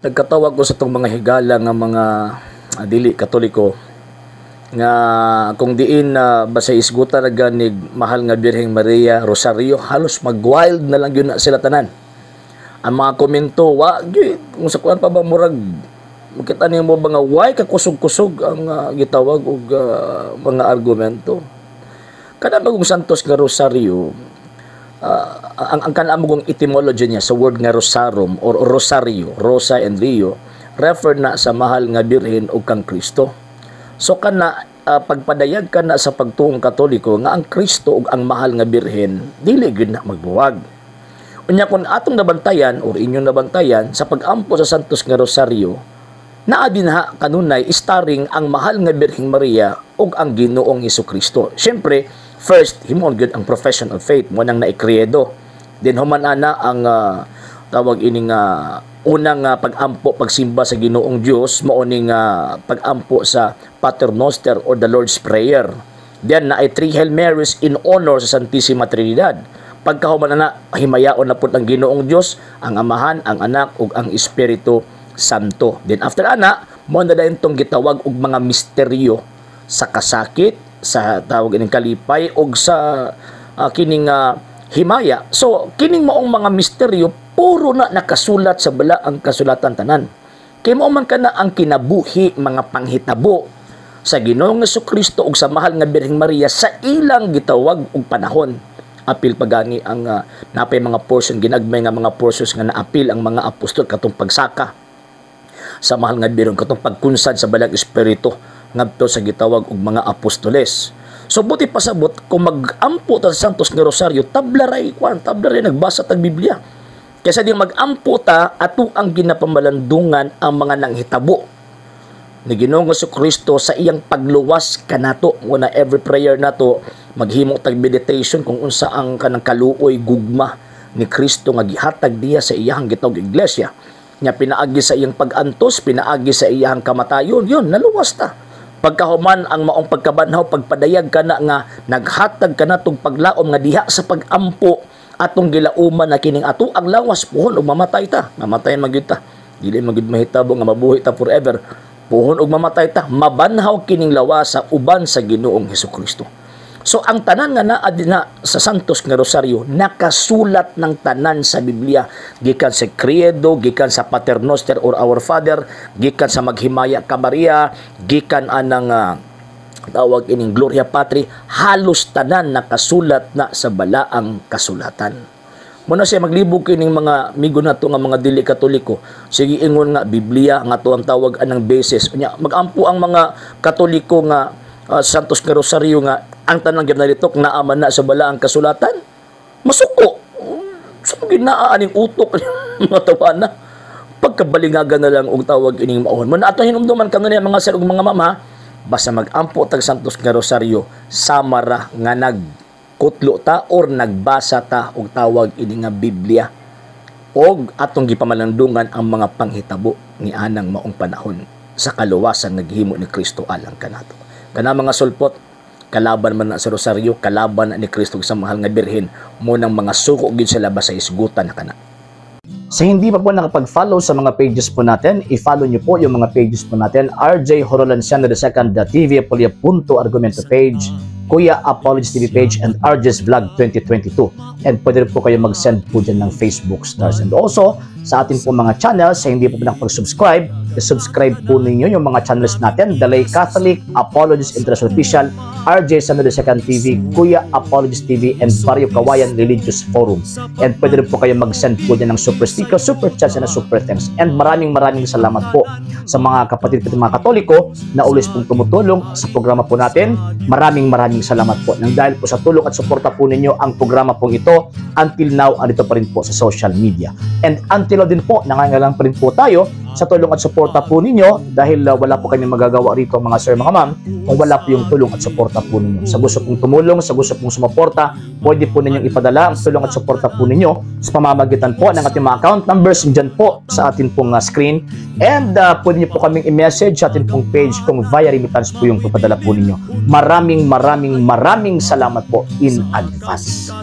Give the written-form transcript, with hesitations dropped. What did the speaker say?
Nagkatawag ko sa itong mga higala nga mga dili Katoliko nga kung diin na basta isgutan na ganig mahal nga Birheng Maria Rosario, halos mag-wild na lang yun na sila tanan. Ang mga komento, wa gyud kung sa kuan pa ba, murag makita nimo ba nga why ka kusog-kusog ang gitawag og mga argumento. Kada bagong Santos nga Rosario, ang kanang mong etymology niya sa word nga rosarum or rosario, rosa and rio, refer na sa mahal nga Birhen ug kang Kristo. So kana pagpadayag ka na sa pagtuong Katoliko nga ang Kristo ug ang mahal nga Birhen dili gyud na magbuwag. Unya kung atong nabantayan or inyong nabantayan sa pagampo sa Santos nga Rosario, naa dinha kanunay starring ang mahal nga Birheng Maria ug ang Ginoong Kristo. Siyempre, first himuon gyud ang profession of faith mo nang naikredo. Then human ana ang tawag ining unang pag-ampo, pagsimba sa Ginoong Dios, mao ning pag-ampo sa Pater Noster or the Lord's Prayer. Then naay three Hail Marys in honor sa Santissima Trinidad. Pagkahuman ana, himayaon na pud ang Ginoong Dios, ang Amahan, ang Anak ug ang Espiritu Santo. Then after ana, mo na dayon tong gitawag og mga misteryo sa kasakit, sa tawag ining kalipay ug sa kining himaya. So kining maong mga misteryo puro na nakasulat sa balaang kasulatan tanan. Kay mao man kana ang kinabuhi, mga panghitabo sa Ginoong Kristo ug sa mahal nga Birheng Maria sa ilang gitawag og panahon. Apil pagani ang napay mga portion, ginagmay nga mga portions nga naapil ang mga apostol katong pagsaka sa mahal nga Birhen, katong pagkunsad sa Balang Espiritu ngadto sa gitawag og mga apostoles. So buti pasabot kung mag-ampo ta sa Santos nga Rosario, tabla ray kwan, tabla ray nagbasa tag Biblia. Kaysa di mag-ampo ta, ato ang ginapamalandungan ang mga nanghitabo ni Ginoong Kristo sa iyang pagluwas kanato. Muna every prayer nato maghimo tag meditation kung unsa ang kanang kaluoy, gugma ni Kristo nga gihatag diya sa iyang gitawag iglesia. Nya pinaagi sa iyang pag-antos, pinaagi sa iyang kamatayon, yun naluwas ta. Pagkahuman ang maong pagkabanhaw, pagpadayag kana nga naghatag kanatong paglaom nga diha sa pag-ampo atong gilauman na kining ato ang lawas puhon og mamatay ta, mamatay man gyud ta, dili man gyud mahitabo nga mabuhi ta forever. Puhon og mamatay ta, mabanhaw kining lawas sa uban sa Ginoong Hesukristo. So ang tanan nga naa dinha sa Santos nga Rosario nakasulat ng tanan sa Biblia, gikan sa Credo, gikan sa Pater Noster or Our Father, gikan sa Maghimaya ka Maria, gikan anang tawag ining Gloria Patri, halos tanan nakasulat na sa balaang kasulatan. Muna siya maglibog kining mga migo nato nga mga dili Katoliko. Sige ingon nga Biblia nga to ang tawag anang basis. Unya magampo ang mga Katoliko nga Santos nga Rosario nga ang tanang ginalitok naaman na sa balaang kasulatan. Masuko. Sa ginaa aning utok mga tawana. Pagkabalingagan na lang og tawag ining maohon. Muna ato hinumduman kanunay, mga sir ug mga mama, basta magampo tag Santos nga Rosario, samara nga nagkutlo ta or nagbasa ta og tawag ini nga Biblia og atong gipamalandungan ang mga panghitabo ni anang maong panahon sa kaluwasan nga gihimo ni Kristo alang kanato. Kana mga sulpot, kalaban man na sa Rosario, kalaban na ni Kristo sa mahal nga Birhen mo nang mga suko gyud sa labas sa isgutan na kana. Sa hindi pa po nakapag-follow sa mga pages po natin, i-follow nyo po yung mga pages po natin. RJ Horolanciano II, TV Apolia Punto Argumento page, Kuya Apologies TV page, and RJ's Vlog 2022. And pwede rin po kayo mag-send po dyan ng Facebook stars. And also, sa atin po mga channels, sa hindi po nakapag-subscribe, i-subscribe po ninyo yung mga channels natin. Dalay Catholic, Apologies International Official, RJ Sano II TV, Kuya Apologies TV, and Barrio Kawayan Religious Forum. And pwede rin po kayo mag-send po dyan ng super sticker, super chats, and super thanks. And maraming maraming salamat po sa mga kapatid ko mga Katoliko na always pong tumutulong sa programa po natin. Maraming maraming salamat po. Nang dahil po sa tulong at suporta po ninyo ang programa pong ito, until now, andito pa rin po sa social media. And until now din po, nangangailangan pa rin po tayo sa tulong at suporta po ninyo dahil wala po kami magagawa rito, mga sir, mga ma'am, kung wala po yung tulong at suporta po ninyo. Sa gusto pong tumulong, sa gusto pong sumuporta, pwede po ninyong ipadala ang tulong at suporta po ninyo sa pamamagitan po ng ating mga account numbers dyan po sa atin pong screen. And pwede niyo po kaming i-message sa atin pong page kung via remittance po yung papadala po ninyo. Maraming maraming maraming salamat po in advance.